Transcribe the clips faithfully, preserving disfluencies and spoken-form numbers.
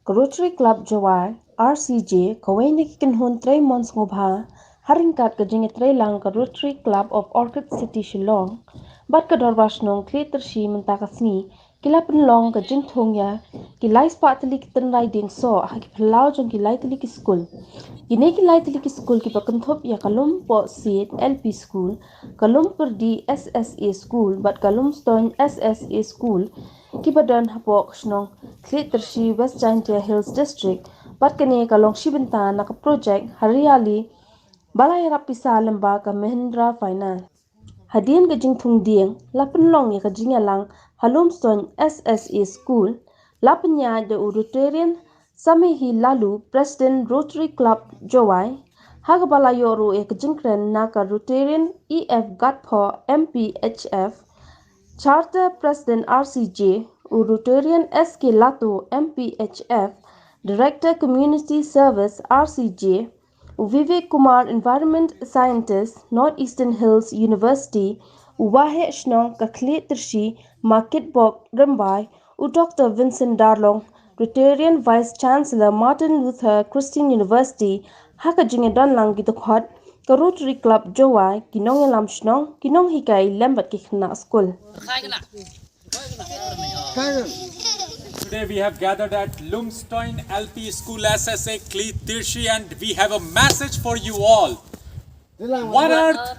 Ka Rotary Club Jowai, R C J, kawei na ki kynhun trei mon sngewbha, ha ryngkat ka jingïatreilang ka Rotary Club of Orchid City Shillong bad ka Dorbar Shnong Khliehtyrshi mynta ka sngi, ki la pynlong ka jingthung ïa ki lai spah tylli ki tynrai dieng soh ha ki phyllaw jong ki lai tylli ki skul. Kine ki lai tylli ki skul kiba kynthup ïa ka Lumpohsiej L P School, ka Lumpyrdi S S A School bad ka Lumstoin S S A School, kiba don hapoh ka shnong Khliehtyrshi, West Jaintia Hills District, bad kane ka long shi bynta na ka projek Hariyali ba la ïarap pisa lyngba ka Mahindra Finance. Hadien ka jingthung dieng, la pynlong ïa ka jingïalang ha Lumstoin S S A School, la pynïaid da u Rotarian Samehi Lalu, President Rotary Club Jowai, ha kaba la ïoh ruh ïa ka jingkren na ka Rotarian E F Gatphoh, M P H F, Charter President R C J, u Rotarian S K Lato, M P H F, Director Community Service R C J, u Vivek Kumar, Environment Scientist, North Eastern Hills University, u Waheh Shnong ka Khliehtyrshi Ma Kitbok Rymbai, u Doctor Vincent Darlong, Rotarian Vice Chancellor Martin Luther Christian University, ha ka jingïadonlang ki dkhot ka Rotary Club Jowai, ki nongïalam shnong, ki nonghikai lem bad ki khynnah skul. Today we have gathered at Lumstoin L P School S S A Khliehtyrshi, and we have a message for you all. One earth,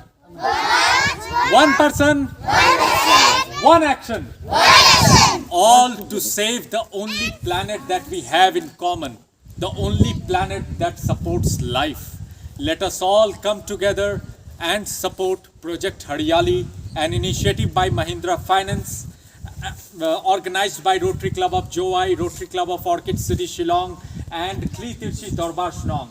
one person, one action. All to save the only planet that we have in common, the only planet that supports life. Let us all come together and support Project Hariyali, an initiative by Mahindra Finance, uh, uh, organized by Rotary Club of Jowai, Rotary Club of Orchid City Shillong, and Khliehtyrshi Dorbar Shnong.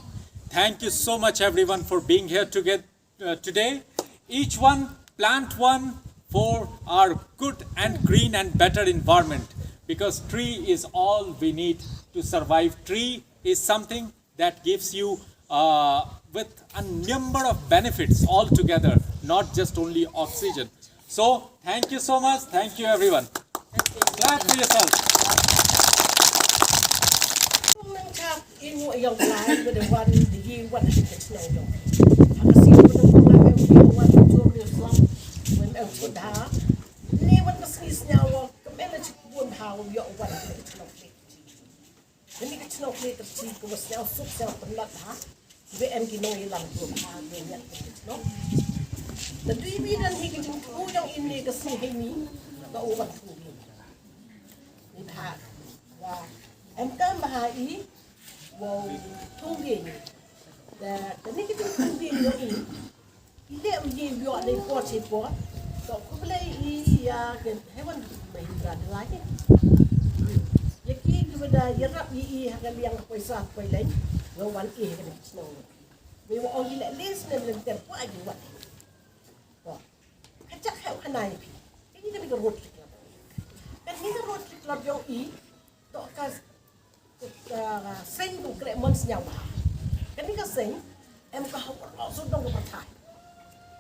Thank you so much, everyone, for being here together, uh, today. Each one plant one for our good and green and better environment, because tree is all we need to survive. Tree is something that gives you, uh, with a number of benefits altogether, not just only oxygen. So, thank you so much. Thank you, everyone. Clap for yourself. Kane ka shnong Khliehtyrshi kaba sniaw suk sniaw pynlong ha. Kiba em ki nongïalam kiba bha, kiba em ki nong. Naduh i ba don hi ka jingthmu jong i ne ka sngi heini, ka u wan thmu hi. Ni bha. Wa em ka bha i, wa u thmu hi. Da kane ka jingthmu hi jong i. I leh u ïa u ïoh nei por shi por. To khublei ïa ki Hewan Mahindra Delight. Ïa ki kiba da ïarap ïa i ha ka liang ka pisa ka poi leng. Nga wan i ha ka shnong. Me wa ong i leh le snem lem ter pua ïa wat. To. Ka jak ha u khanai phi. Kane ka Rotary Club. Kane ka Rotary Club jong i. To ka Ka seng ka kreh mon sniaw bha. Kane ka seng em ka hok rok sawdong ka pyrthei.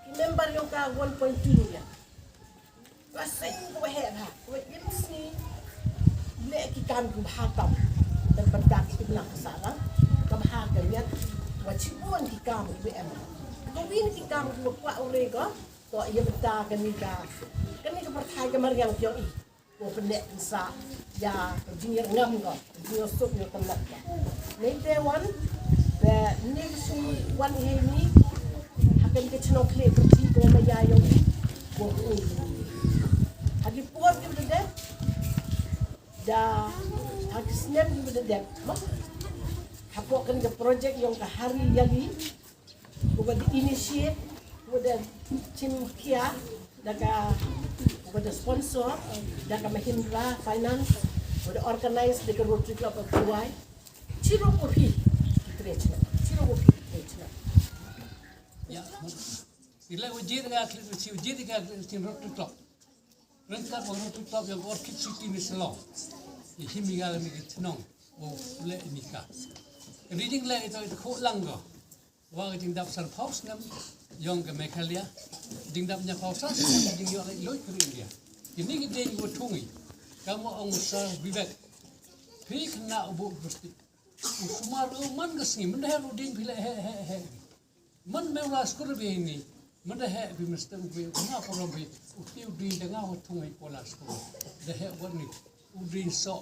Ki member jong ka one point two million. Ka seng ka ba heh bha, ka ba im sngi. Leh ki kam ka bha tam. Te bynta ki imlang ka sahlang ka bha ka miat. Wa shibun ki kam ki ba em. Ka win ki kam ki ba kwah u re ka. To ïa bynta kane ka, kane ka pyrthei ka mariang jong i. Ko pyneh pynsah ïa ka jingïarngam ko, ka jingïasuk ïa ka mat ko. Nei te wan, te nei ka sngi wan i hei ni, ha kane ka chnong Khliehtyrshi ko ma ïa ïong ko. Ha ki por kiba dep, da ha ki snem kiba dep, mo. Hapoh kane ka project ïong ka Hariyali, uba da initiate, uba da chimkhia da ka, uba da sponsor da ka Mahindra Finance, uba da organize da ka Rotary Club of Jowai. Chirup ko phi ki trei chnong, chirup ko phi ki trei chnong. Ya. Ila uji da ka, uji da ka Rotary Club. Ryngkat bad ka Rotary Club ïong ka Orchid City ni Shillong. Ïa hi mi ka la mi ka chnong. Wow, leh ni ka. Ka dei jingleh ito ito khuh lang ko. Wa ka jingdap sanphew snem ïong ka Meghalaya. Jingdap hynñiewphew saw snem jingïoh lait luid ka ri India. Kine ki dieng wa thung i. Kam wa ong Sir Vivek. Phi khynnah u buh plastik. U sumar u man ka sngi, mynta heh u dieng phi leh heh, heh, heh. Man me u la skur bha ïa ini, mynta heh phi mesti u phi, u khynnah ka rom phi, u ti u dieng da nga wa thung ïa u la skur. Da heh wat ni, u dieng soh,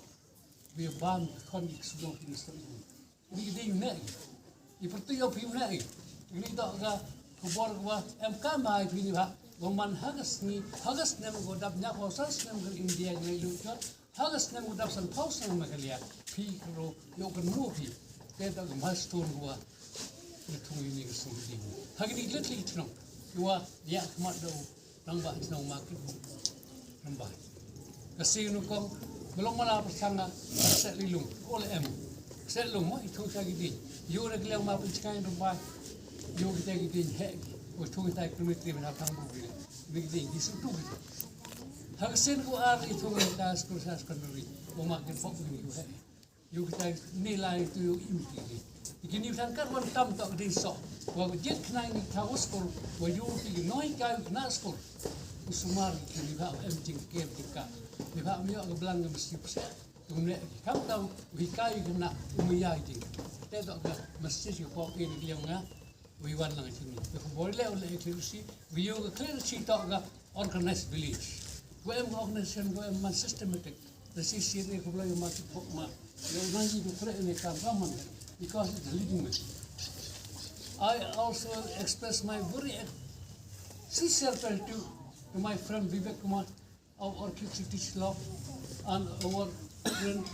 phi bam khon ki sdong phi mesti u. Ini ki dieng ne. I pyrtuh ïa phi ne. Ini dok ka khubor ka wa em ka mai phi ni ba. Wa man ha ka sngi, ha ka snem ko dap nya ko sa snem ka India ngai lu jot. Ha ka snem u dap san phaw snem Meghalaya, phi kro ïoh kan mu phi. Te da ka milestone wa. Ni thung ini ka sum ding. Ha kini lit li chnong. Wa ïa khmat da u. Nang ba chnong ma ki. Nang ba. Ka si nu kong. Belong mala persanga. Set li lung. Ol em. Set lung ma i thung sa ki ding. Yu da kliang ma pun chkai nang ba. Yu kita ki ding he. Wa thung kita ki ding. Ni ki ding. Di su tu kita. Ha ka sien ko ar i thung i ta skul sa secondary. Ko ma kin pok ni ko he. Yu kita ni lai tu yu im ti ni. Ki ni tan kat wan tam tok di so. Wa jiet khnai ni ta skul. Wa yu ti noi ka yu na skul. U sumar ki ni ba em jing kem ti ka. Ni ba mi ka blang mesti pse. Tu ne kam tau wi ka yu na u mi ya jing. Te tok ka mesti yu pok ni ki nga. Wi wan lang chini. Ko bor le ole literacy, wi yo ka literacy tok ka organized village. Ko em organization ko em man systematic. The C C N A ko bla yo ma ki pok ma. Yo na yi ko kre ne ka raman because it's a living man. I also express my very ex- sincere gratitude to my friend Vivek Kumar of Orchid City Law and our friend